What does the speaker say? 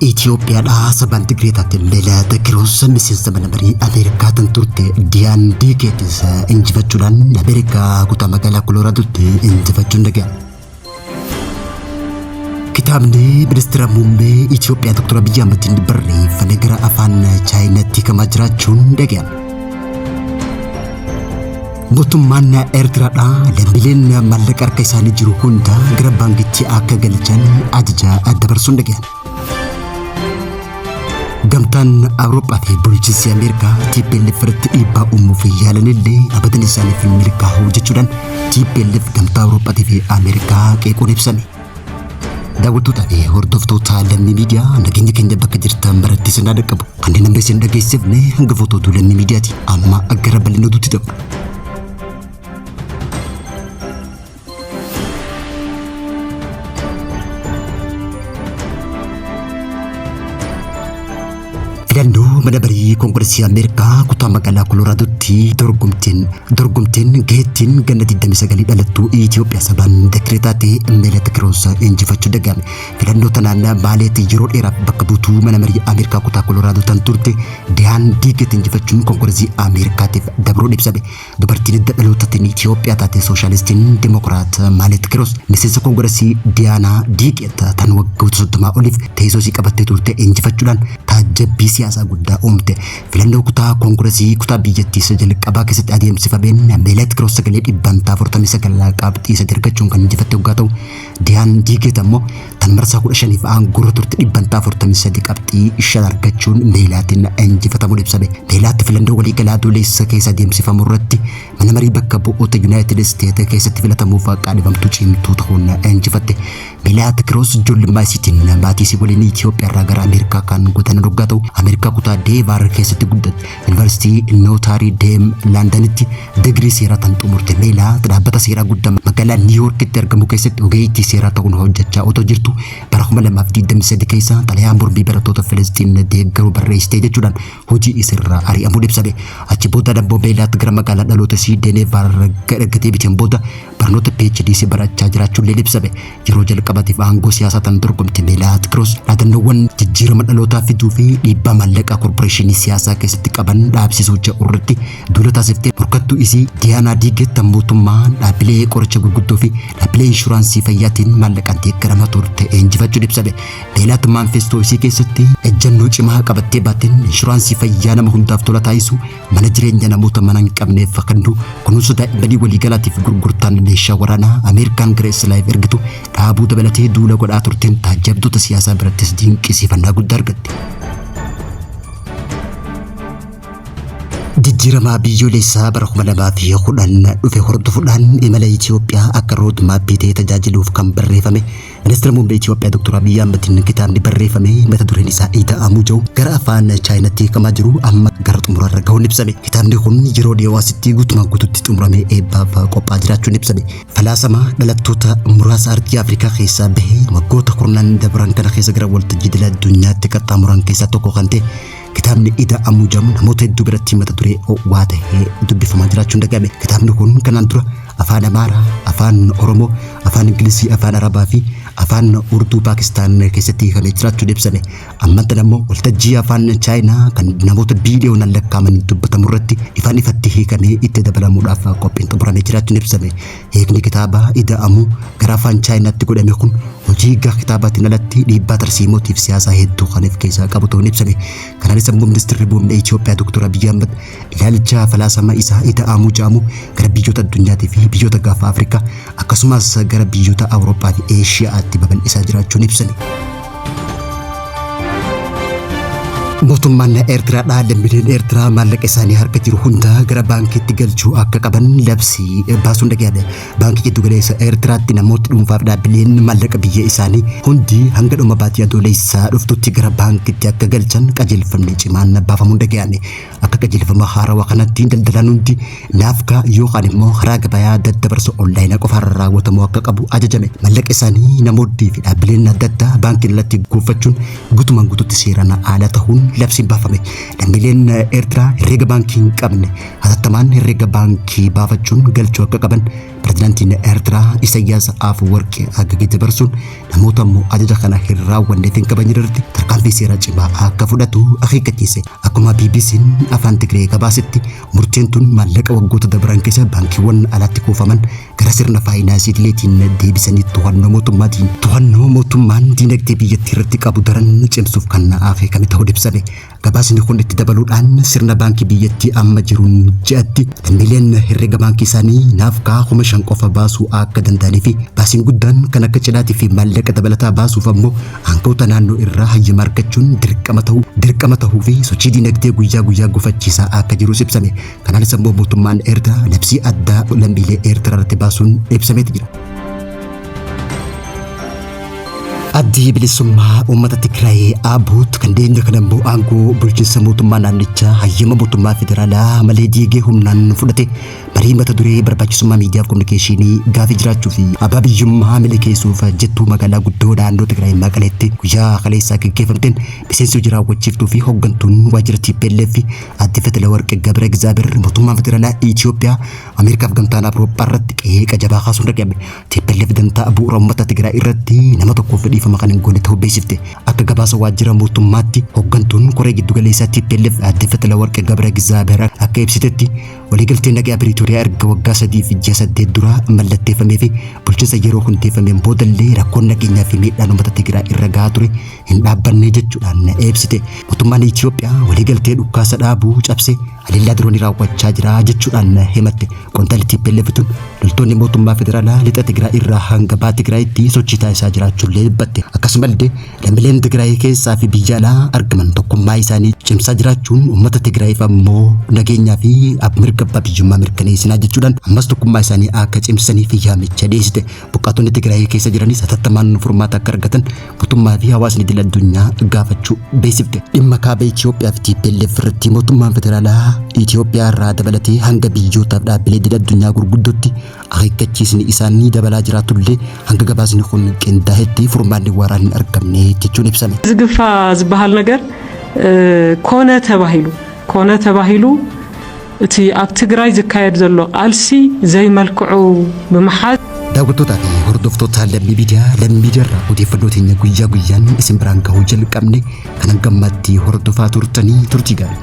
Itoophiyaadhaa sabaan Tigree taate Meelaat Kiroos miseensa mana marii Ameerikaa tan turte Diyaan Diikeetis injifachuudhaan Ameerikaa kutaa magaalaa Koloraadotti injifachuun dhaga'ame. Kitaabni ministeera muummee Itoophiyaa Dr. Abiyyi Ahmediin barreeffame gara afaan Chaayinaatti hiikamaa jiraachuun dhaga'ame. Mootummaan Eertiraadhaa lammiileen maallaqa harka isaanii jiru hunda gara baankitti akka galchan ajaja dabarsuun dhaga'ame. Gamtaan Awurooppaa fi bulchiinsi Ameerikaa TPLF irratti dhiibbaa uumuuf yaalanillee abadan isaaniif hin milkaa'u jechuudhaan TPLF gamtaa Awurooppaatii fi Ameerikaa qeequun ibsame. Daawwattootaa fi hordoftoota Lammii Miidiyaa, nageenya keenya bakka jirtan maratti isin haa dhaqqabu. Kanneen amma isin dhageessifne hangafoota oduu Lammii Miidiyaati. Amma gara bal'ina oduutti dabra. Filannoo mana marii Koongiresii Ameerikaa kutaa magaalaa Koloraadotti dorgomteen gaheettiin ganna 29 dhalattuu Itoophiyaa sabaan Tigree taate Meelat Kiroos injifachuu dhaga'ame. Filannoo tanaan Maaleet yeroo dheeraaf bakka buutuu mana marii Ameerikaa kutaa Koloraadoo tan turte Diyaan Diiget injifachuun Koongiresii Ameerikaatiif dabruun ibsame. Dubartiin hidda dhalootatiin Itoophiyaa taate Sooshaalistiin Dimokiraat Maalet Kiroos miseensa Koongiresii Diyaanaa Diiqet tan waggoota 30 oliif teessoo isii qabattee turte injifachuudhaan taajjabbii siyaasaa guddaa uumte. Filannoo kutaa Koongiresii kutaa biyyattii isa jalqabaa keessatti adeemsifameen Meelet Kiroos sagalee dhibbantaa 49 qabxii 3 argachuun kan injifatte hoggaa ta'u, Diyaan Diiqet ammoo tan marsaa 15f aangoorra turte dhibbantaa 43 qabxii 5 argachuun Meelaatiin injifatamuun ibsame. Meelaatti filannoo waliigalaa adoolessa keessa adeemsifamu irratti mana marii bakka bu'oota Yuunaayitid Isteet keessatti filatamuuf qaadhimamtuu cimtuu ta'uun injifatte. Meelaat Kiroos ijoollummaa isiitiin maatii isii waliin Itoophiyaa irraa gara Ameerikaa kan godaanan hoggaa ta'u, Ameerikaa kutaa Deevaar keessatti guddatte. Yuunivarsiitii Nootaarii Deem Laandanitti digirii seeraa tan xumurte Meelaat dhaabbata seeraa guddaa magaalaa Niiwuyoorkitti argamu keessatti ogeettii seeraa ta'uun hojjechaa otoo jirtu bara 2023 keessa xalayaa mormii barattoota Filistiin deeggaruu barreessitee jechuudhaan hojii isirraa ari'amuun ibsame. Achi booda ammoo Meelaat gara magaalaa dhaloota isii Denevaar erga deebiteen booda barnoota PhD isii barachaa jiraachuun ibsame. Yeroo jalqabaatiif aangoo siyaasaa tan dorgomte Meelaat Kiroos dhaadannoowwan jijjiirama dhalootaa fiduu fi dhiibbaa maallaqaa korporeeshinii siyaasaa keessatti qaban dhaabsisuu jedhu irratti duula taasiftee morkattuu isii Diyaanaa Diiget tan mootummaan dhaabbilee qoricha gurguddoo fi dhaabbilee inshuraansii fayyaatiin maallaqaan deeggaramaa turte injifachuun ibsame. Meelaat maanfestoo isii keessatti ejjennoo cimaa qabattee baateen inshuraansii fayyaa nama hundaaf tola taasisu, mana jireenya namoota mana hin qabneef kennu, kunuunsa daa'immanii waliigalaatiif gurgurtaan meeshaa waraanaa Ameerikaan gara Israa'el ergitu dhaabuu dabalatee duula godhaa turteen taajjabdoota siyaasaa birattis dinqisiifannaa guddaa argatte. Jijjiirama biyyoolessaa bara 2010 dhufe hordofuudhaan imala Itoophiyaa akka road map ta'ee tajaajiluuf kan barreeffame Ministeera Muummee Itoophiyaa Dr. Abiyyi Ahmediin kitaabni barreeffame mata dureen isaa Ida'amuu jedhu gara afaan Chaayinaatti hiikamaa jiru amma gara xumuraarra gahuun ibsame. Kitaabni kun yeroo dhiyoo asitti guutumaan guututti xumuramee eebbaaf qophaa'aa jiraachuun ibsame. Falaasama dhalattoota muraasa ardii Afrikaa keessaa bahee waggoota kurnan dabran kana keessa gara waltajjii idil addunyaatti qaxxaamuran keessaa tokko kan ta'e kitaabni Ida'amuu jedhamu namoota hedduu biratti mata duree ho'aa tahee dubbifamaa jiraachuun dhaga'ame. Kitaabni kun kanaan dura afaan Amaaraa, afaan Oromoo, afaan Ingilizii, afaan Arabaa fi afaan Urduu Paakistaan keessatti hiikamee jiraachuun ibsame. Amman tana immoo waltajjii afaan Chaayinaa kan namoota biiliyoonaan lakkaa'amaniin dubbatamu irratti ifaan ifatti hiikamee itti dabalamuudhaaf qophiin xumuramee jiraachuun ibsame. Hiikni kitaabaa Ida'amuu gara afaan Chaayinaatti godhame kun hojii hiikaa kitaabaatiin alatti dhiibbaa tarsiimootiif siyaasaa hedduu kan of keessaa qabu ta'uun ibsame. Kanaanis ammoo ministeerri muummee Itoophiyaa Dr. Abiyyi Ahmad ilaalcha falaasama isaa Ida'amuu jedhamu gara biyyoota addunyaatii fi biyyoota gaafa Afrikaa akkasumas gara biyyoota Awurooppaa fi Eeshiyaatti babal'isaa jiraachuun ibsame. Mootummaan Eertiraadhaa lammiileen Eertiraa maallaqa isaanii harka jiru hunda gara baankiitti galchuu akka qaban labsii baasuun dhaga'ame. Baankii Giddugaleessa Eertiraatti namooti dhuunfaa fi dhaabbileen maallaqa biyya isaanii hundi hanga dhuma baatii Adoolessaa dhuftutti gara baankitti akka galchan qajeelfamni cimaan baafamuun dhaga'ame. Akka qajeelfama haarawaa kanatti daldalaan hundi naafkaa yookaan immoo karaa gabayaa daddabarsa onlaayinaa qofaarra raawwatamuu akka qabu ajajame. Mallaqa isaanii namoonni fi dhaabbileen adda addaa baankiin alatti kuufachuun guutumaan guututti seeraan ala ta'uun labsiin baafame. Lammiileen Eertiraa herreega baankii hin qabne hatattamaan herreega baankii baafachuun galchuu akka qaban. Pirezidaantiin Eertiraa Isayyaas Afwerqi ajaja dabarsuun namoota immoo ajaja kana hin raawwanneef hin kabajne irratti tarkaanfii seeraa cimaa akka fudhatu akeekkachiise. Akkuma BBC'n afaan Tigree gabaasetti murteen tun maallaqa waggoota dabran keessa baankiiwwan alaatti kuufaman gara sirna faayinaansii idileetiin deebisanii to'annoo mootummaatiin to'annoo mootummaan diinagdee biyyattii irratti qabu daran cimsuuf kan akeekame ta'uu ibsame. Gabaasni kun itti dabaluudhaan sirna baankii biyyattii amma jiruun ji'atti lammiileen herrega baankii isaanii naafkaa 5,000 qofa baasuu akka danda'anii fi baasiin guddaan kan akka cidhaatii fi maallaqa dabalataa baasuuf ammoo aangawoota naannoo irraa hayyama argachuun dirqama ta'uu fi sochii diinagdee guyyaa guyyaa gufachiisaa akka jirus ibsame. Kanaanis ammoo mootummaan Eertiraa labsii addaa lammiilee Eertiraa irratti baasuun ibsameeti jira. Addi bilisummaa uummata Tigraay ABUT kan dhiyeenya kana immoo aangoo bulchiinsa mootummaa naannichaa hayyama mootummaa federaalaa malee diigee humnaan fudhate marii mata duree barbaachisummaa miidiyaa fi kominikeeshinii gaafii jiraachuu fi abbaa biyyummaa milkeessuuf jettuu magaalaa guddoo naannoo Tigraay Maqaleetti guyyaa kaleessaa gaggeeffamteen miseensi hojii raawwachiiftuu fi hooggantuun waajjira TPLF Aadde Fetlewarq Gabra Egzaabeer mootummaan federaalaa Itoophiyaa Ameerikaaf gamtaan Awurooppaa irratti qeeqa jabaa kaasuun dhaga'ame. TPLF dantaa bu'uura uummata Tigraay irratti nama tokkoof dhiifama kan hin goone ta'uu beeksifte. Akka gabaasa waajjira mootummaatti hooggantuun koree giddugaleessaa TPLF Aadde Fetlewarq Gabra Egzaabeer akka ibsitetti waliigalteen nagaa Piriitooriyaa erga waggaa 3 fi ji'a 8 dura mallatteeffamee fi bulchiinsa yeroo hundeeffameen boodallee rakkoon nageenyaa fi miidhaan uummata Tigraay irra gahaa ture hin dhaabbanne jechuudhaan ibsite. Mootummaan Itoophiyaa waliigaltee dhukkaasa dhaabuu cabse haleellaa diroonii raawwachaa jira jechuudhaan himatte. Qondaalli TPLF tun loltoonni mootummaa federaalaa lixa Tigraay irraa hanga baha Tigraayitti sochii taasisaa jiraachuullee dubbatte. Akkasumallee lammiileen Tigraay keessaa fi biyya alaa argaman tokkummaa isaanii cimsaa jiraachuun uummata Tigraayiif ammoo nageenyaa fi mirga abbaa biyyummaa mirkaneessinaa jechuudhaan ammas tokkummaa isaanii akka cimsaniif yaamicha dhiyeessite. Buqqaatonni Tigraay keessa jiranis hatattamaan furmaata akka argatan mootummaa fi hawaasni idil addunyaa gaafachuu beeksifte. Dhimma kaaba Itoophiyaa fi TPLF irratti mootummaan federaalaa Itoophiyaa irraa dabalatee hanga biyyootaaf dhaabbilee idil addunyaa gurguddootti akeekkachiisni isaanii dabalaa jiraatullee hanga gabaasni kun qindaa'etti furmaanni waaraan hin argamne jechuun ibsame. ዝግፋ ዝበሃል ነገር ኮነ ተባሂሉ ኮነ ተባሂሉ እቲ ኣብ ትግራይ ዝካየድ ዘሎ ቃልሲ ዘይመልክዑ ብምሓዝ Daawwattootaa fi hordoftoota Lammii Miidiyaa, Lammii Miidiyaa irraa odeeffannoo teenya guyyaa guyyaan isin biraan gahuu jalqabne kan hanga ammaatti hordofaa turtanii turtii gaarii.